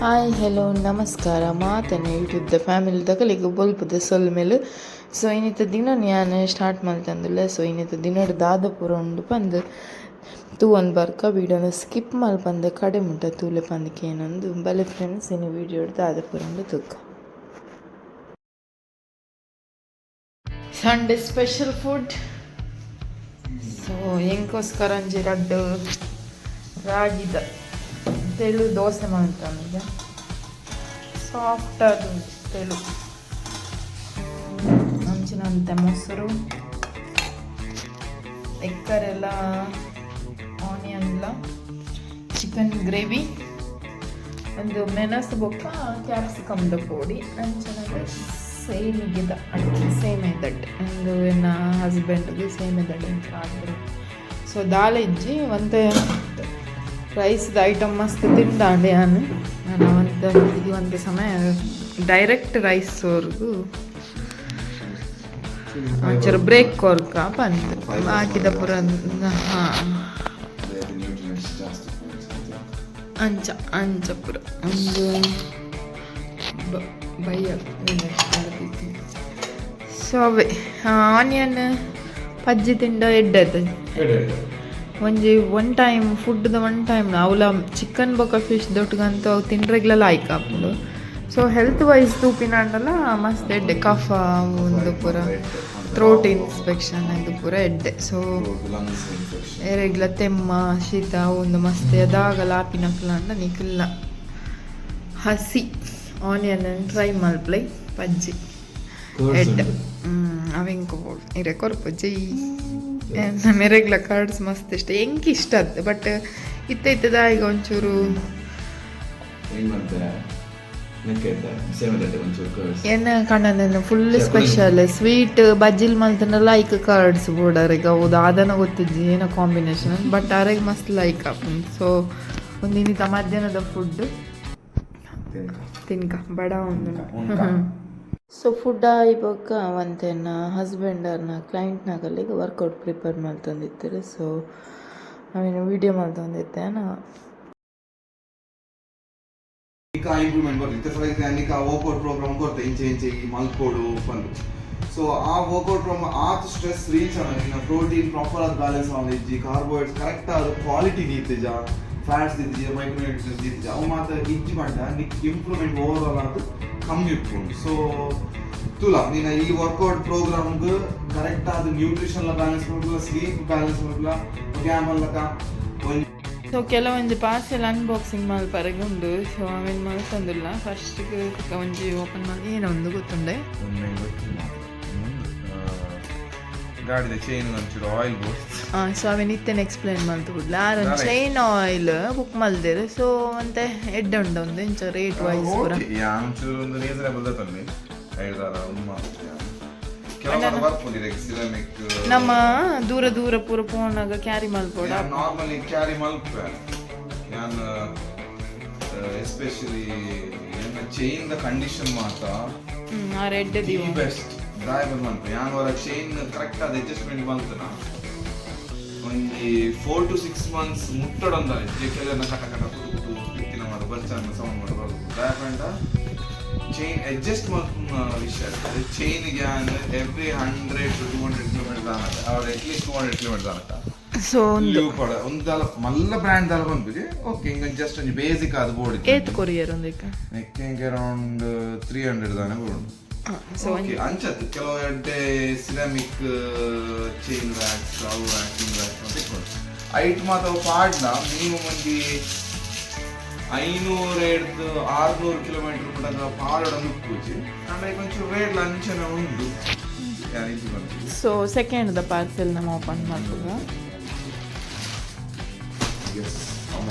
Hi, hello, ನಮಸ್ಕಾರ. ಮಾತನೆ ಯೂಟ್ಯೂಬ್ದ family ದಕಲಿಗೆ ಬೊಲ್ಪುದ ಸೊಲ್ಮೆಲು. ಸೊ ಇನ್ನಿತ ದಿನ ಯಾನ್ ಸ್ಟಾರ್ಟ್ ಮಲ್ತಂದುಲ್ಲೆ. ಸೊ ಇನ್ನಿತ ದಿನಡ್ ದಾದ ಪೂರ ಉಂಡು ಪಂದ್ ತೂವೊಂದು ಬರ್ಕ. ವೀಡಿಯೋನ ಸ್ಕಿಪ್ ಮಲ್ಪಂದೆ ಕಡೆ ಮುಟ್ಟ ತೂಲೆ ಪಂದ್ ಕೇನೊಂದು ಬಲೆ ಫ್ರೆಂಡ್ಸ್, ಇನಿ ವೀಡಿಯೋಡ್ ದಾದ ಪೂರ ಉಂಡು ತೂಕ. Sunday special food. ಸೊ ಎಂಕೋಸ್ಕರ ಒಂಜಿ ರಡ್ಡ್ ರಾಗಿದ ತೆಳು ದೋಸೆ ಮಲ್ತಂದೆ. ಸಾಫ್ಟ್ ಅದು ತೆಳು. ಅಂಚಿನಂತೆ ಮೊಸರು, ಎಕ್ಕರೆಲ್ಲ, ಆನಿಯನ್ಲ, ಚಿಕನ್ ಗ್ರೇವಿ, ಒಂದು ಮೆಣಸು ಬೊಕ್ಕ ಕ್ಯಾಪ್ಸಿಕಮ್ದ ಪೊಡಿ, ಅಂಚನೆ ಸೇಮಿಗೆದ ಅಟ್ಟಿ, ಸೇಮೆ that. ಒಂದು ಎನ್ನ ಹಸ್ಬೆಂಡ್ಗೆ ಸೇಮೆ that ಅಂತ ಆದ್ರೆ. ಸೊ ದಾಲ್ ಇಜ್ಜಿ. ಒಂತೆ ರೈಸ್ದ ಐಟಮ್ ಮಸ್ತ್ ತಿಂದಾಂಡೆ ಯಾನ್. ನಾನು ಒಂತೆ ಒಂತೆ ಸಮಯ ಡೈರೆಕ್ಟ್ ರೈಸ್ ಸೋರ್ಗು ಒಂಚೂರು ಬ್ರೇಕ್ ಕೊರ್ಕ ಬಂತು ಹಾಕಿದ ಪೂರ. ಹಾಂ, ಅಂಚ ಅಂಚ ಪೂರ ಒಂದು ಬಯ್ಯ. ಸೊ ಅವೇ ಆನಿಯನ್ ಪಜ್ಜಿ ತಿಂಡ ಎಡ್ಡೆ. ಒಂಜಿ ಒನ್ ಟೈಮ್ ಫುಡ್ದ ಒನ್ ಟೈಮ್ ಅವಲ ಚಿಕನ್ ಬೊಕ್ಕ ಫಿಶ್ ದೊಟ್ಟಗಂತೂ ಅವು ತಿಂಡ್ರೆಗ್ಲ ಲಾಯ್ಕ್ ಆಪುಂಡು. ಸೊ ಹೆಲ್ತ್ ವೈಸ್ ತೂಪಿನಾಂಡಲ ಮಸ್ತ್ ಎಡ್ಡೆ. ಕಫ ಒಂದು ಪೂರ, ಥ್ರೋಟ್ ಇನ್ಫೆಕ್ಷನ್ ಇದು ಪೂರ ಎಡ್ಡೆ. ಸೊ ಎರೆಗ್ಲ ತೆಮ್ಮ, ಶೀತ ಒಂದು ಮಸ್ತ್ ಅದಾಗಲ ಆಪಿನಕ್ಲಾಂಡ ನಿಕಲ್ನ ಹಸಿ ಆನಿಯನ್ ಟ್ರೈ ಮಲ್ಪ್ಲೈ, ಪಜ್ಜಿ ಎಡ್ಡೆ. ಅವೆಂಕ ಇರೆ ಕೊರ್ಪುಜಿ. ಮೆರೆಗ್ಲ ಕರ್ಡ್ಸ್ ಮಸ್ತ್ ಇಷ್ಟ, ಎಂಕ್ ಇಷ್ಟ ಅದ್. ಬಟ್ ಇತ್ತ ಇತ್ತದ ಈಗ ಒಂಚೂರು ಎನ್ನ ಕಣ್ಣನ ಫುಲ್ ಸ್ಪೆಷಲ್ ಸ್ವೀಟ್ ಬಜ್ಜಿಲ್ ಮಲ್ತಂಡ ಲೈಕ್ ಕರ್ಡ್ಸ್ ಬೋಡಾರೆಗ್ ಹೌದು. ಅದನ್ನ ಗೊತ್ತಿಜ್ಜಿ ಏನೋ ಕಾಂಬಿನೇಷನ್, ಬಟ್ ಅರೆಗ್ ಮಸ್ತ್ ಲೈಕ್ ಆಪುಂಡು. ಸೊ ಒಂದು ಇನ್ನಿತ ಮಧ್ಯಾಹ್ನದ ಫುಡ್ ತಿನ್ಕ ಬಡ ಒಂದು. ಸೊ ಫುಡ್ ಆಯಿ ಬೊಕ್ಕ ಒಂತೆನ್ನ ಹಸ್ಬೆಂಡ್ ಅರ್ನ ಕ್ಲೈಂಟ್ನಾಗಲ್ಲಿಗ ವರ್ಕೌಟ್ ಪ್ರಿಪೇರ್ ಮಲ್ತೊಂದಿತ್ತೆರ್. ಸೊ ಅವೆನ್ ವಿಡಿಯೋ ಮಲ್ತೊಂದಿತ್ತೆ ನಾ. ನಿಕ ಇಂಪ್ರೂವ್ಮೆಂಟ್ ಬರ್ತದೆ. ಫಾರ್ ಎಕ್ಸಾಂಪಲ್, ನಿಕ ವರ್ಕೌಟ್ ಪ್ರೋಗ್ರಾಮ್ ಕೊಡ್ತೆ, ಇಂಚೆ ಇಂಚೆ ಈ ಮಲ್ಕೊಡು ಪಂದ್. ಸೊ ಆ ವರ್ಕೌಟ್ ಪ್ರೋಗ್ರಾಮ್ ಆತ್ ಸ್ಟ್ರೆಸ್ ರೀಚ್ ಆನ ನಿನ್ನ ಪ್ರೋಟೀನ್ ಪ್ರಾಪರ್ ಆದ ಬ್ಯಾಲೆನ್ಸ್ ಆವೊಂದಿಜ್ಜಿ, ಕಾರ್ಬೋಹೈಡ್ರೇಟ್ಸ್ ಕರೆಕ್ಟ್ ಆದ ಕ್ವಾಲಿಟಿ ದೀತಿಜ, ಫ್ಯಾಟ್ಸ್ ದೀತಿಜ, ಮೈಕ್ರೋನ್ಯೂಟ್ರಿಯೆಂಟ್ಸ್ ದೀತಿಜ, ಅವು ಮಾತ ಇಜ್ಜಿ ಪಂಡ ನಿಕ್ ಇಂಪ್ರೂವ್ಮೆಂಟ್ ಓವರ್ ಆಲ್ ಆದ್ ಕಮ್ಮಿ ಇಪ್ಪುಂಡು. ಸೊ ತುಲಾ, ನಿನ್ನ ಈ ವರ್ಕೌಟ್ ಪ್ರೋಗ್ರಾಮ್ಗ್ ಕರೆಕ್ಟ್ ಆದ ನ್ಯೂಟ್ರಿಷನ್ ಬ್ಯಾಲೆನ್ಸ್ ಮಲ್ಪುಲ, ಸ್ಲೀಪ್ ಬ್ಯಾಲೆನ್ಸ್ ಮಲ್ಪುಲ, ಗ್ಯಾಮಲ್ಲಕ ಒಂಜಿ ಸೊ ಕೆಲವೊಂಜಿ ಪಾರ್ಸೆಲ್ ಅನ್ಬಾಕ್ಸಿಂಗ್ ಮಲ್ಪರೆಗ್ ಉಂಡು. ಸೊ ಅವೆನ್ ಮಲ್ತೊಂದುಲ್ಲ. ಫಸ್ಟ್ ಒಂಜಿ ಓಪನ್ ಮಾಡಿ ಏನೋ ಒಂದು ಗೊತ್ತುಂಡೆ. ಗಾಡಿದ ಚೈನ್ ಒಂಚೂರು ಆಯಿಲ್ ಬೋರ್ಡ್. ಸೊ ಅವೆನ್ ಇತ್ತೆನೆ ಎಕ್ಸ್ಪ್ಲೇನ್ ಮಲ್ತು ಬುಡ್ಲ. ಆರ್ ಚೈನ್ ಆಯಿಲ್ ಬುಕ್ ಮಲ್ದೆರ್. ಸೊ ಒಂತೆ ಎಡ್ಡೆ ಉಂಡು ಒಂದು ಇಂಚ ರೇಟ್ ವೈಸ್ ಪೂರ. ಯಾನ್ ಒಂಚೂರು ಒಂದು ರೀಸನಬಲ್ ತಂದೆ ಐದಾರ ಉಮ್ಮ ಕೆಲವು ಬರ್ಪುಂಡು ಸಿರಾಮಿಕ್. ನಮ್ಮ ದೂರ ದೂರ ಪೂರ ಪೋನಾಗ ಕ್ಯಾರಿ ಮಲ್ಪೊಡ. ನಾರ್ಮಲಿ ಕ್ಯಾರಿ ಮಲ್ಪೆ ಯಾನ್. ಎಸ್ಪೆಷಲಿ ಎನ್ನ ಚೈನ್ the condition ಮಾತ ಆ ರೆಡ್ the best driver ಮಲ್ಪೆ. ಯಾನ್ ವರ ಚೈನ್ ಕರೆಕ್ಟ್ ಆದ ಅಡ್ಜಸ್ಟ್ಮೆಂಟ್ ಮಲ್ತನ ಒಂಜಿ 4 ಟು 6 ಮಂತ್ಸ್ ಮುಟ್ಟಡೊಂದಾನೆ. ಕೆಲವನ್ನ ಕಟ ಕಟ ಕುಟು ಕುಟು ಇತ್ತಿನ ಮಾತ ಬರ್ಚಾನ ಸೌಂಡ್ ಮಾತ ಬರ್ದು. ದಾಯೆಪಂಡ ಚೈನ್ ಅಡ್ಜಸ್ಟ್ ಮಲ್ಪುನ ವಿಷಯ. ಚೈನ್ ಯಾನ್ ಎವ್ರಿ 100 ಟು 200 ಕಿಲೋಮೀಟರ್ ದಾನಕ ಅವ್ರ ಅಟ್ಲೀಸ್ಟ್ 200 ಕಿಲೋಮೀಟರ್ ದಾನಕ. ಸೊ ಒಂದು ಪಡ ಒಂದು ದಾಲ ಮಲ್ಲ ಬ್ರ್ಯಾಂಡ್ ದಾಲ ಪನ್ಪುಜಿ. ಓಕೆ, ಹಿಂಗ ಜಸ್ಟ್ ಒಂಜಿ ಬೇಸಿಕ್ ಆದ ಬೋರ್ಡ್. ಏತ್ ಕೊರಿಯರ್ ಒಂದಕ್ಕೆ? ನೆಕ್ ಅರೌಂಡ್ 300 ದಾನೆ ಬರುಂಡು. ಸೊ ಓಕೆ, ಅಂಚತ್ ಕೆಲವು ಎಡ್ಡೆ ಸಿರಾಮಿಕ್ ಚೈನ್ ವ್ಯಾಕ್ಸ್, ಅವು ವ್ಯಾಕ್ಸ್, ವ್ಯಾಕ್ಸ್ ಅಂತ ಇಟ್ಕೊಂಡು ಐಟ್ ಮಾತ ಅವು ಪಾಡ್ನ ಮಿನಿಮಮ್ ಒಂಜಿ 500 ಹಿಡ್ದು 600 ಕಿಲೋಮೀಟರ್ ಮುಟಗ ಪಾಡೊಂದು ಉಪ್ಪುಜಿ. ಅಂಡ ಈಗ ಒಂಚೂರು ರೇಟ್ ಅಂಚನೆ ಉಂಡು ಯಾನ್ ಇದು ಬಂತು. ಸೊ ಸೆಕೆಂಡ್ the parcel ನಮ್ಮ ಓಪನ್ ಮಲ್ಪುಗ. ಎಸ್, ಅಮ್ಮ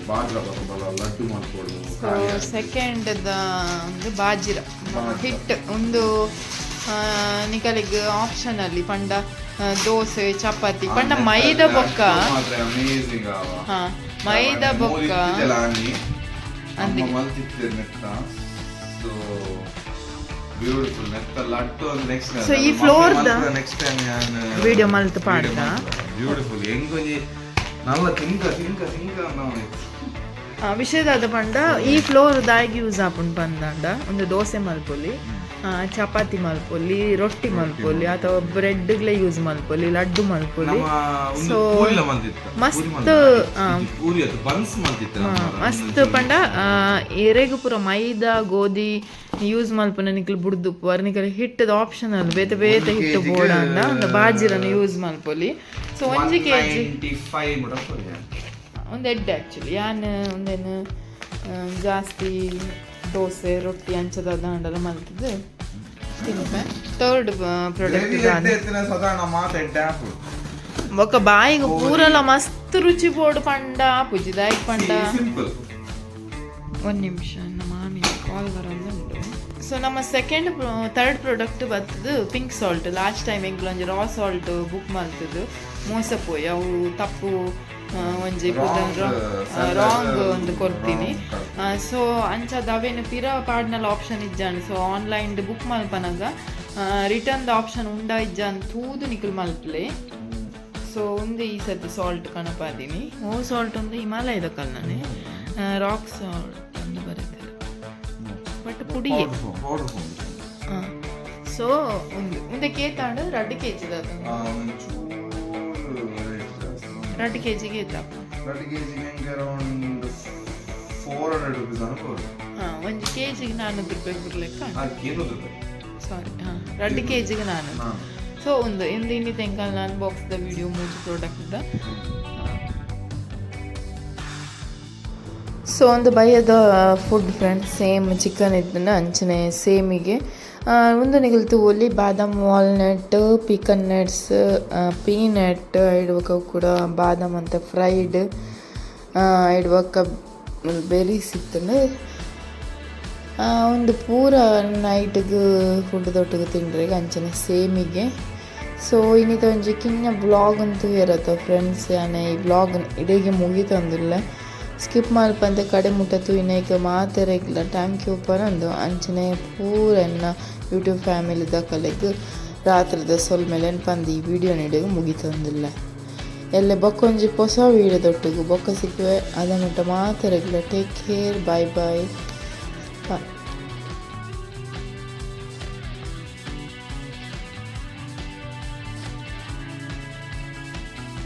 ಬಾಜ್ರ ಬಲ್ಲ ಲಡ್ಡು ಮಾಡ್ಕೊಡು. ಸೊ ಸೆಕೆಂಡ್ the ಒಂದು ಬಾಜಿರ ಹಿಟ್ ಒಂದು. ನಿಕಲಿಗ್ ಆಪ್ಷನ್ ಅಲ್ಲಿ ಪಂಡ ದೋಸೆ, ಚಪಾತಿ ಪಂಡ ಮೈದಾ ಬೊಕ್ಕ. ಅಮೇಸಿಂಗ್ ಆವ. ಹಾ, ಮೈದಾ ಬೊಕ್ಕ. ಅಮ್ಮ ಮಲ್ತಿತ್ತೆರ್ ನೆತ್ತ. ಸೊ ಬ್ಯೂಟಿಫುಲ್ ನೆತ್ತ ಲಡ್ಡು ಒಂದು ನೆಕ್ಸ್ಟ್. So, ಈ floor the next time ಯಾನ್ video ಮಲ್ತ್ ಪಾಡ್ದ? ಬ್ಯೂಟಿಫುಲ್. ಹೆಂಗೊಂಜಿ ನಲ್ಲ ತಿಂಕ ತಿಂಕ ತಿಂಕ ಅನ್ನೋ. ವಿಷಯದಾದ ಪಂಡ ಈ ಫ್ಲೋರ್ ದಾಯಿಗೆ ಯೂಸ್ ಆಪುಂಡು ಪಂದಾಂಡ ಒಂದು ದೋಸೆ ಮಲ್ಪೊಲಿ, ಚಪಾತಿ ಮಲ್ಪೊಲಿ, ರೊಟ್ಟಿ ಮಲ್ಪೊಲಿ ಅಥವಾ ಬ್ರೆಡ್ಗ್ಲೆ ಯೂಸ್ ಮಲ್ಪೊಲಿ, ಲಡ್ಡು ಮಲ್ಪೊಲಿ. ನಮ್ಮ ಒಂದು So, ಪೂರಿಲ ಮಲ್ತಿತ್ತ. ಮಸ್ತ್, ಪೂರಿ ಮಲ್ತಿತ್ತ. ಪೂರಿ ಅದು ಬನ್ಸ್ ಮಲ್ತಿತ್ತ ನಮ್ಮ. ಮಸ್ತ್ ಪಂಡ ಎರೆಗ್ ಪೂರ ಮೈದಾ ಗೋಧಿ ಯೂಸ್ ಮಲ್ಪುನ ನಿಕ್ಲು ಬುಡ್ದು ನಿಕಲ್ ಹಿಟ್ಟದ ಆಪ್ಷನಲ್ ಬೇತೆ ಬೇತೆ ಒಂದು ಹಿಟ್ಟು kg ಗೆ ಬೋಡ ಅಂಡ ಒಂದು ಬಾಜಿರನ್ನು ಯೂಸ್ ಮಲ್ಪೊಲಿ. ಸೊ 1 ಕೆಜಿ 195 ಮುಟ ಕೊರಿಯ. ಒಂದು ಎಡ್ಡೆ ಆ್ಯಕ್ಚುಲಿ. ಯಾನ್ ಒಂದೇನು ಜಾಸ್ತಿ ದೋಸೆ ರೊಟ್ಟಿ ಅಂಚದ ದಾಂಡಲ ಮಲ್ತದ್ದು ತಿನ್ಪೆ. ಥರ್ಡ್ ಪ್ರಾಡಕ್ಟ್ ಗ್ರೇವಿ ಎಡ್ಡೆ ಇತ್ತಿನ ಸಾಧಾರಣ ಮಾತ ಎಡ್ಡೆ ಆಪುಂಡು. ಬೊಕ್ಕ ಬಾಯಿಗೆ ಪೂರಲ ಮಸ್ತ್ ರುಚಿ ಬೋಡು ಪಂಡ ಪುಜಿದಾಯ್ಕ್ ಪಂಡ. ಸಿಂಪಲ್. ಒಂದು ನಿಮಿಷ, ನಮ್ಮ ಮಾಮಿ ಕಾಲ್ ಬರೋದುಂಟು. ಸೊ ನಮ್ಮ ಸೆಕೆಂಡ್ ಥರ್ಡ್ ಪ್ರಾಡಕ್ಟ್ ಬರ್ತದೆ ಪಿಂಕ್ ಸಾಲ್ಟ್. ಲಾಸ್ಟ್ ಟೈಮ್ ಎಂಕ್ಲು ಒಂಜಿ ರಾ ಸಾಲ್ಟ್ ಬುಕ್ ಮಲ್ತದ್ದು ಮೋಸ ಪೋಯಿ ಅವು ತಪ್ಪು ಒಂಜಿ Wrong, wrong ಒಂದು ಕೊರ್ತೀನಿ. Wrong. ಸೊ ಅಂಚಾದ ಅವೇನು ಪಿರ ಪಾಡ್ನಲ್ಲ ಆಪ್ಷನ್ ಇಜ್ಜಾಂಡ್. ಸೊ ಆನ್ಲೈನ್ ಬುಕ್ ಮಲ್ಪನಗ ರಿಟರ್ನ್ ಆಪ್ಷನ್ ಉಂಡ ಇಜ್ಜ ಅಂತ ತೂದು ನಿಕಲ್ ಮಲ್ಪಲೆ. ಸೊ ಒಂದು ಈ ಸತಿ ಸಾಲ್ಟ್ ಕಣಪಾದೀನಿ. ಓ ಸಾಲ್ಟ್ ಒಂದು ಹಿಮಾಲಯದ ಕಲ್ನಾನೆ ರಾಕ್ ಸಾಲ್ಟ್ ಒಂದು ಬರುತ್ತೆ, ಬಟ್ ಪುಡಿ. Powder form. So ಒಂದು ಮುಂದೆ ಕೇತಾಂಡು 2 ಕೆಜಿ. ಅದು ಒಂಚೂರು ರೇಟ್ ಜಾಸ್ತಿ. 2 ಕೆಜಿಗೆ ಇತ್ತಪ್ಪ. 2 ಕೆಜಿಗೆ ಹೆಂಗೆ ಅರೌಂಡ್ 400 ರುಪೀಸ್ ಅನ್ಬೋದು. ಹಾಂ, 1 ಕೆಜಿಗೆ 400 ರೂಪಾಯಿ ಬಿಡ್ಲಿಕ್ಕೆ. ಅದಕ್ಕೆ 200 ರೂಪಾಯಿ. ಸಾರಿ, ಹಾಂ, 2 ಕೆಜಿಗೆ 400. ಸೊ ಒಂದು ಇಂದು ಇನ್ನಿ ತೆಂಕಲ್ ನಾನು ಬಾಕ್ಸ್ದ ವಿಡಿಯೋ ಮೂಜಿ ಪ್ರಾಡಕ್ಟ್ದ. ಸೊ ಒಂದು ಬಯ್ಯದ ಫುಡ್ ಫ್ರೆಂಡ್ಸ್, ಸೇಮ್ ಚಿಕನ್ ಇದ್ದನ್ನ ಅಂಚನೆ ಸೇಮಿಗೆ ಒಂದು ನಿಗಲ್ ತೂವೊಲಿ. ಬಾದಾಮ್, ವಾಲ್ನಟ್, ಪೀಕನ್ ನಟ್ಸ್, ಪೀನಟ್ ಇಡ್ಬೇಕ ಕೂಡ ಬಾದಾಮ್ ಅಂತ ಫ್ರೈಡ್ ಇಡ್ಬೇಕ ಬೆರೀಸ್ ಇತ್ತಂಡು. ಒಂದು ಪೂರ ನೈಟ್ಗೆ ಫುಡ್ ದೊಟ್ಟಿಗೆ ತಿಂಡ್ರಿಗೆ ಅಂಚನೆ ಸೇಮಿಗೆ. ಸೊ ಇನ್ನಿತ ಒಂಜಿ ಕಿನ್ನ ಬ್ಲಾಗ್ ಅಂತೂ ಇರತ್ತ ಫ್ರೆಂಡ್ಸ್. ಯಾನೆ ಈ ಬ್ಲಾಗ್ ಇಡೀಗೆ ಮುಗಿತಂದಿಲ್ಲ, ಸ್ಕಿಪ್ ಮಲ್ಪಂದೆ ಕಡೆ ಮುಟ್ಟ ತೂಯಿನೈಕ್ ಮಾತೆರೆಗ್ಲ thank you ಪನೊಂದು ಅಂಚನೆ ಪೂರ ಎನ್ನ ಯೂಟ್ಯೂಬ್ ಫ್ಯಾಮಿಲಿ ದಕಲೆಗ್ ರಾತ್ರಿದ ಸೊಲ್ಮೆಲೆನ್ ಪಂದ್ ಈ ವಿಡಿಯೋ ಇಡೆಗ್ ಮುಗಿತೊಂದುಲ್ಲೆ. ಎಲ್ಲೆ ಬೊಕ್ಕೊಂಜಿ ಪೊಸ ವೀಡಿಯೋದೊಟ್ಟಿಗೆ ಬೊಕ್ಕ ಸಿಕ್ಕುವೆ. ಅದ ಮುಟ್ಟ ಮಾತೆರೆಗ್ಲ ಟೇಕ್ ಕೇರ್, ಬಾಯ್ ಬಾಯ್.